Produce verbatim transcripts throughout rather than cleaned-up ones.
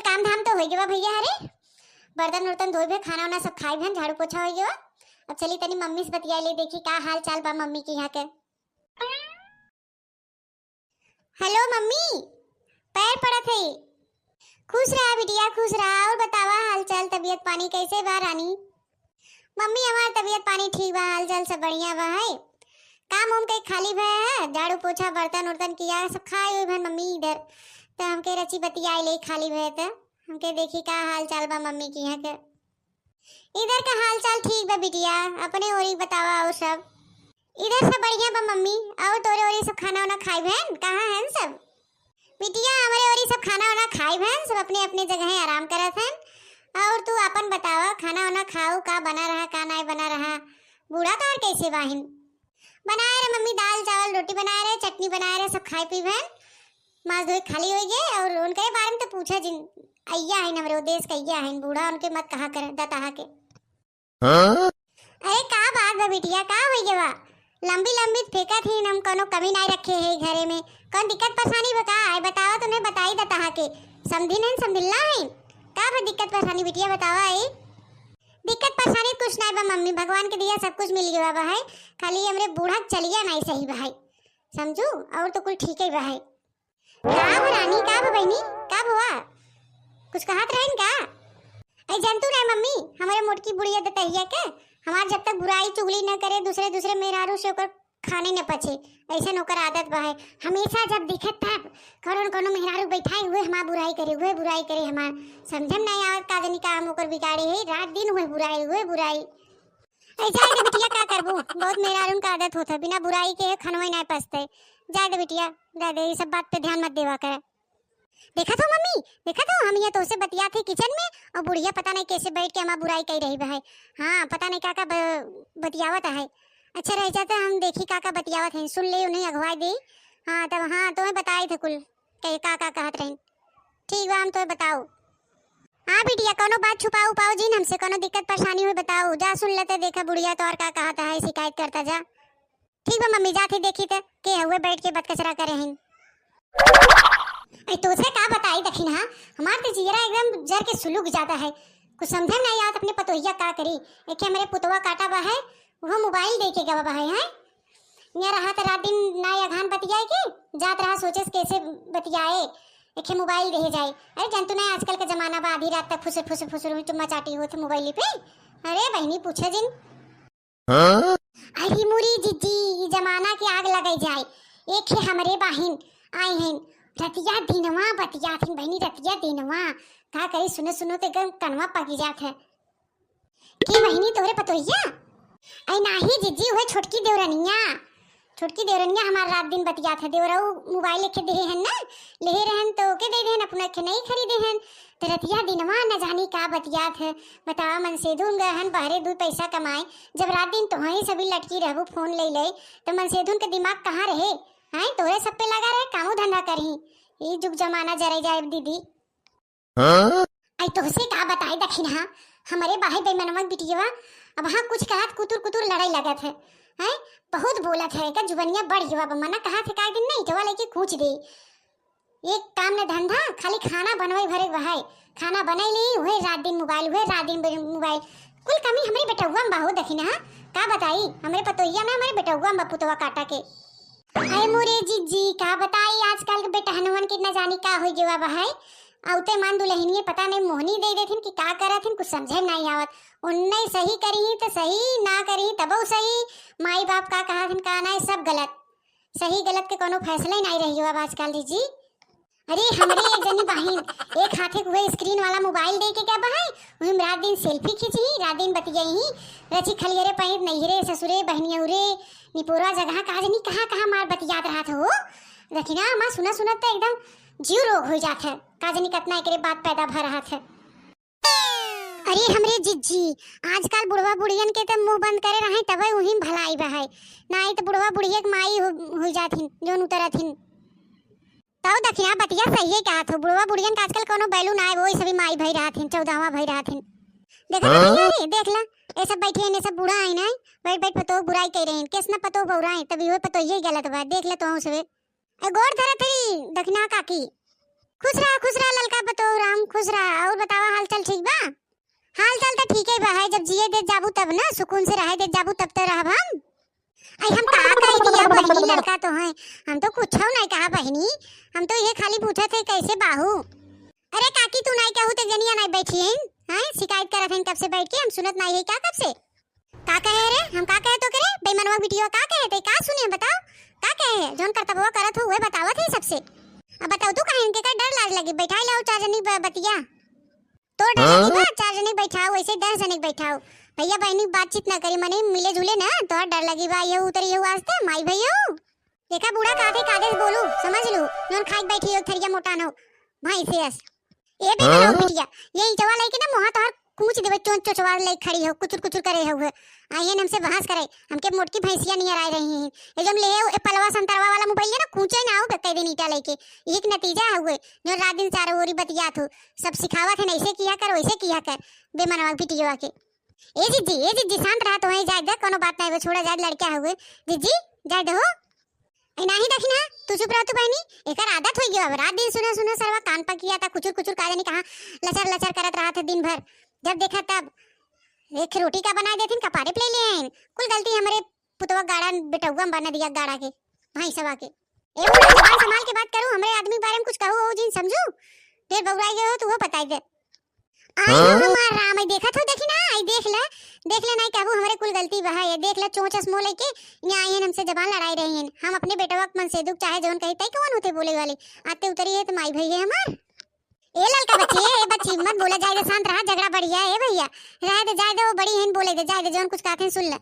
काम धाम तो होइ गवा भइया, अरे बर्तन उर्तन धोइबे, खाना वाना सब खाइबे, झाड़ू पोछा होइ गवा। अब चली तनी मम्मी से बतियाइ ले, देखी का हाल चाल बा मम्मी के यहाँ के। हेलो मम्मी, पैर पड़त है। खुश रहा बिटिया, खुश रहा। और बतावा हाल चाल, तबीयत पानी कैसे बा रानी? मम्मी हमार तबीयत पानी ठीक बा, हाल चाल सब बढ़िया बा है। काम उम कई खाली भय है, झाड़ू पोछा बर्तन उर्तन किया सब खाए हुए भन मम्मी इधर। त हमके रची बतियाए ले खाली भय त हमके देखी का हाल चाल बा मम्मी के यहाँ के। इधर का हाल चाल ठीक बा बिटिया, अपने ओरी बतावा और सब। इधर सब बढ़िया बा मम्मी, और तोरे ओरी सब खाना वाना खाई भैन, कहाँ हैं सब? बिटिया हमरे ओरी सब खाना वाना खाई भैन, सब अपने अपने जगह आराम करत हैं। और तू अपन बतावा, खाना वाना खाऊ, का बना रहा, का नाय बना रहा? बूढ़ा तोहर कैसे बाहिन? बनाए रहे मम्मी, दाल चावल रोटी बनाए रहे, चटनी बनाए रहे, सब खाए पी भैन। मास धोए खाली होइ गए और उनके बारे में तो पूछा जिन। अइया है हमरे, वो देश का अइया है बूढ़ा, उनके मत कहा करे दतहा के। हाँ? अरे का बात बा बिटिया, का होइ गवा? लंबी लंबी फेंकत ही हम, कोनो कमी नाय रखे है घरे में। कौन दिक्कत परेशानी बा का? आए बतावा, तूने बताई दतहा के। समझी नहीं, समझिल्ला है। का बा दिक्कत परेशानी बिटिया, बतावा आई। दिक्कत परेशानी कुछ नाय बा मम्मी, भगवान के दिया सब कुछ मिल गवा बा है। खाली हमरे बूढ़ा के चलिया नाय सही बा है, समझू, और तो कुल ठीक ही बा है। का हो रानी, का बा बहिनी, का बा? कुछ कहत रहन का? ऐ जानतू ना मम्मी, हमरे मोटकी बुढ़िया दतहिया के, हमार जब तक बुराई चुगली न करे दूसरे दूसरे मेहरारू से, ओकर खाने न पचे। ऐसन ओकर आदत बा है, हमेशा जब दिखे तब कौनो न कौनो मेहरारू बैठाए हुए हमार बुराई करे, हुए बुराई करे हमार। समझम नहीं आवत का जनी का हम ओकर बिगाड़े है, रात दिन हुए बुराई, हुए बुराई। ऐ जाए दे बिटिया, का करबू, बहुत मेहरारून का आदत होत है, बिना बुराई के खनवे नहीं पचते। जाए दे बिटिया, जाए दे, ये सब बात पे ध्यान मत देवा करे। देखत हो मम्मी, देखत हो, हम ये तोसे बतियात है किचन में और बुढ़िया पता नहीं कैसे बैठ के हमार बुराई कई रही बा है। हाँ, पता नहीं का का ब-, बतियावत है। अच्छा रह जाता, हम देखी का का बतियावत है, सुन ले, उन्हें अगवा दे। हाँ तब, हाँ तुम्हें बताए थे कुल के का का कहत रही। ठीक बा, हम तुम्हें बताओ। हाँ बिटिया, कोनो बात छुपाओ उपाओ जिन हमसे, कोनो दिक्कत परेशानी हुई बताओ, जा सुन लेते, देखा बुढ़िया तो और का कहता है, शिकायत करता जा। ठीक बा मम्मी, जात ही देखी त के हुए बैठ के बतकचरा करे हैं। ऐ तोसे का बताई दखिनहा, हमार तो जियरा एकदम जर के सुलुग जाता है। कुछ समझे में नहीं आवत अपने पतोहिया का करी। एक हमरे पुतवा काटा बा है, वो मोबाइल दे के गवा बा है, हैं? यहाँ रहा त रात दिन ना अघान बतियाए के, जात रहा सोचे से कैसे बतियाए, एक मोबाइल दे जाए। अरे जानतू ना आजकल का जमाना बा, आधी रात तक फुसुर फुसुर फुसुर हुई चुम्मा चाटी होत मोबाइल पे। अरे बहिनी पूछे जिन। हाँ? अरे मुरी जिज्जी, ई जमाना के आग लगे जाए। एक है हमरे बाहिन आई हैं, रतिया दिनवा बतियात हैं बहिनी, रतिया दिनवा। का करी, सुनो सुनो तो एकदम कनवा पकी जात है। के बहिनी तोहरे पतोहिया? आई नाही जिज्जी, वह छोटकी देवरनिया, छोटकी देवरनिया हमार रात दिन बतियात है। देवरऊ मोबाइल लेके देहे हैं ना, लेहे रहन तो ओके दे देहन, अपना के नहीं खरीदे हैं। तो रतिया दिनवा न जानी का बतियात है। बतावा, मनसेधुन गए हन बहरे दू पैसा कमाए, जब रात दिन तोहई सभी लटकी रहबू फोन ले ले, तो मनसेधुन के दिमाग कहाँ रहे? हैं, तोरे सब पे लगा रहे, कामो धंधा करही। ई जुग जमाना जरे जाए दीदी। हाँ? आई तोहसे का बताई दखिनहा, हमरे बाहे बेमनवा बिटियवा अब हाँ कुछ कहत कुतुर कुतुर लड़ाई लगत है, हैं? बहुत बोलत है, एकर जुबनिया बढ़ गवा बा, मना कहत है का दिन नहीं, जवा लेके कूच दे। एक काम न धंधा, खाली खाना बनवाई भरे बहाय, खाना बनाई ली, उहे रात दिन मोबाइल, उहे रात दिन मोबाइल। कुल कमी हमरे बेटउआ में बा हो दखिनहा, का बताई, हमरे पतोहिया में, हमरे बेटउआ में बा पुतवा काटा के। अरे मोरे जिज्जी, का बताई, आजकल के बेटहनवन के न जानी का होइ गवा बहाय। अउते मान दुलहिनिये पता नहीं मोहनी दे देथिन कि का करथिन, कुछ समझे में नहीं आवत। उन्ने सही करिही त सही, ना करिही तबउ सही। माई बाप का कहथिन का नाय, सब गलत। सही गलत के कोनो फैसला ही नहीं रही अब आजकल दीदी। अरे हमरे एक जनी बाहिन एक हाथे के उहे स्क्रीन वाला मोबाइल दे के गवा बहाय, उही में रात दिन सेल्फी खींची, रात दिन बतियाई, रची खलियरे पैंत नैहरे ससुरे बहनियौरे निपोरा जगह का जनी कहाँ कहाँ मार बतियात रहत हो। दखिनहा माँ सुना सुनत त एकदम जीव रोग हो जात है, का जनी कतना एकरे बात पैदा भ रहत है। अरे हमरे जिज्जी, आजकल बुढ़वा बुढ़ियन के त मुंह बंद करे रहे तबे उही में भलाई बहाय, नाई त बुढ़वा बुढ़िया के माई हो, हो जाथिन जौन उतरथिन। तउ दखिनहा बतिया सही है कहत हो, बुढ़वा बुढ़ियन के आजकल कोनो value ना है, वही सभी माई भई रहथिन, चौदहवा भई रहथिन। देखा हाँ? दखिनहा रे, देख ला, ये सब बैठे हैं, ये सब बूढ़ा आइन है, बैठ बैठ पतोह बुराई कह रहे हैं, कैसना पतोह बौरा है, तभी वो पतोहिए गलत बा, देख ले तो हूँ सबे। ए, गोड़ धरत हई दखिनहा काकी। खुश रहा, खुश रहा ललका पतोह राम, खुश रहा। और बतावा, हाल चाल ठीक बा? हाल चाल त ठीके बा है, जब जिए देत जाबू तब ना, सुकून से रहे देत जाबू तब त रहब हम। आई हम का कह दिया बहिनी, ललका तो है, हम तो कुछ नहीं कहा बहिनी, हम तो ये खाली पूछत है कैसे बाहू। अरे काकी, तू नहीं कहू त जनिया नहीं बैठी है, हैं? शिकायत करत हैं कब से बैठ के, हम सुनत नहीं है का कब से? का कहे रे? हम का कहे तो करे? बेमनवा बिटिया का कहे ते? का सुने बताओ? का कहे है? जौन करतबवा करत हो उहे बतावत है सबसे। अब बताओ तू काहे इनके का डर लाज लगी? बैठाई लाओ चार जनी ब-, बतिया। तो डर लगी बा, चार जनी बैठाओ, वैसे दस जनी बैठाओ। भैया बहनी बातचीत ना करी, मने मिले जुले ना, तो डर लगी बा, ये उतरी ये वास्ते, माई भैया। देखा बूढ़ा कहत है कायदे से बोलू, समझ लू, जौन खाई बैठी हो थरिया मोटान हो, भैंसे अस। ए बेटा हाँ? बिटिया, ये ईंटवा लेके ना मुहा तोहर कूच देबे, चोंच चोचवा ले खड़ी हो, कुचुर कुचुर करे हो। आइए हमसे बहस करे, हमके मोटकी भैंसिया नियर आए रही हैं। ये जब ले ए पलवा संतरवा वाला मोबाइल है ना, कूचे ना हो कई दिन ईंटा लेके। एक नतीजा है हुए, जो रात दिन चारों ओरी बतियात हो, सब सिखावत है, ऐसे किया कर, वैसे किया कर, बेमनवा बिटिया के। ए जिज्जी, ए जिज्जी, शांत रहा, तोहे जाए दे, कोनो बात नहीं, वो छोड़ा जाए, लड़का हुए। जिज्जी, जाए दे हो। ए, नाही दखिना, तू चुप रह तू बहनी, एकर आदत हो गया अब। रात दिन सुना सुना सरवा कान पकिया था, कुचुर कुचुर का जानी कहाँ लचर लचर करत रहा था दिन भर। जब देखा तब एक रोटी का बना देथिन, कपारे पे ले ले आइन। कुल गलती हमरे पुतवा गाड़ा बेटौआ बना दिया गाड़ा के, भैंसवा के। ए बुढ़ा, जबान संभाल के बात करू, हमरे आदमी के बारे में कुछ कहू हो जिन समझू, ढेर बउराई गए हो तो वो बताई दे। आई हो हाँ? हमार राम, आई देखत हो, देखी ना, आई देख ले, देख ले, नहीं कहबू हमरे कुल गलती बा है, ये देख ले, चोंच अस मुँह लेके यहाँ आई हैं, हमसे जबान लड़ाई रही हैं। हम अपने बेटवा के मन से दुख चाहे जौन कही, तई कौन होते बोले वाले, आते उतरी है तो माई भई है हमार। ए ललका बच्ची, ए बच्ची, मत बोला, जाए दे, शांत रहा, झगड़ा बढ़िया है भैया, रहे दे, जाए दे, वो बड़ी हैं, बोले दे, जाए दे, जौन कुछ कहते हैं सुन ले।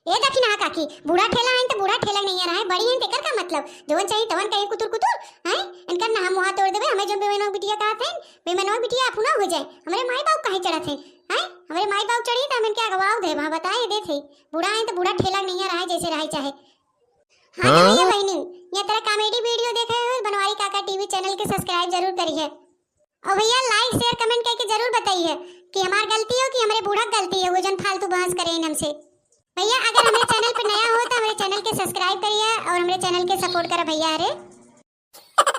ए दखिना काकी, बूढ़ा ठेला हैं तो बूढ़ा ठेला नहीं रहा है, बड़ी हैं तेकर का मतलब, जौन चाहिए तवन कहीं कुतुर कुतुर, हैं? इनकर ना हम मुँह तोड़ देबे, हमें जौन बेमनवा बिटिया कहत हैं, बेमनवा बिटिया अपना हो जाए, हमरे माई बाप काहे चढ़त हैं, हैं? हमरे माई बाप चढ़ी तो हम इनके अगवाव दे, वहाँ बताए दे थे, बूढ़ा हैं तो बूढ़ा ठेला नहीं रहा है, जैसे रहे चाहे। हाँ तो भैया बहनी, ये तरह comedy video देखे हो बनवारी काका टीवी channel के subscribe जरूर करिए। और भैया like share comment करके जरूर बताइए कि हमार गलती हो कि हमरे बूढ़ा के गलती है, वो जन फालतू बहस करे इन हमसे। भैया अगर हमरे channel पे नया हो तो हमरे channel के subscribe करिए और हमरे channel के support करा भैया। अरे